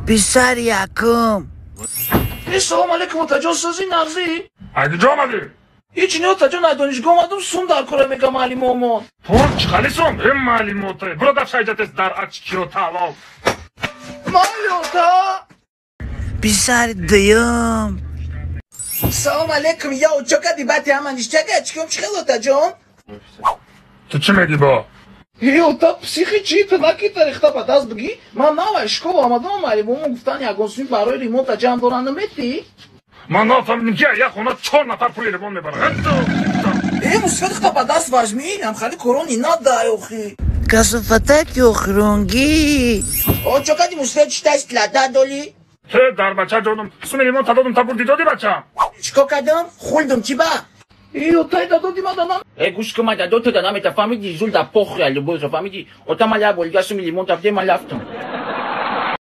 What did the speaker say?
Писари якум. Салом алейкум, отаҷон, сӯзи нағзӣ? Аги ҷо омадӣ? Ҳеҷ не, отаҷон, аз донишгоҳ омадум, сум дар кора мега маълимомон. Пул чӣ хали сум? Э, маълимота, буро дар шайҷатес дар ачкиро таълом. Майли, ота. Писари дуюм. Салом алейкум, я чо кади, бати ҳама ништяка, чиком, чӣ хел, отаҷон? Ту чӣ мегӣ бо? Э, ота, психи чӣ? Ту наки тарихта ба даст бигӣ. Ман навай школа омадам, маълимомон гуфтан, ягон суми барои ремонта ҷамъ доранд, наметӣ? Ман нафаҳмидим, ки як хона чор нафар пули ремонт мебарад. Э, мусфед, хта ба даст важми, ҳамхали корони надай охи. Касофатаки охиронгӣ. О, чо кади, мусфед, читаст лада доли? Э, дар бача ҷонум, суми ремонта додум, та бурди доди, бачам. Чико кардам? Хулдум, чӣ ба? Э, отай, дадоди ма данам. Э, гӯш кун, ма дадо ту да намета, фаҳмиди? Зул да похуя, любой фаҳмиди? Ота, ма як болига суми ремонта бде, ма рафтам.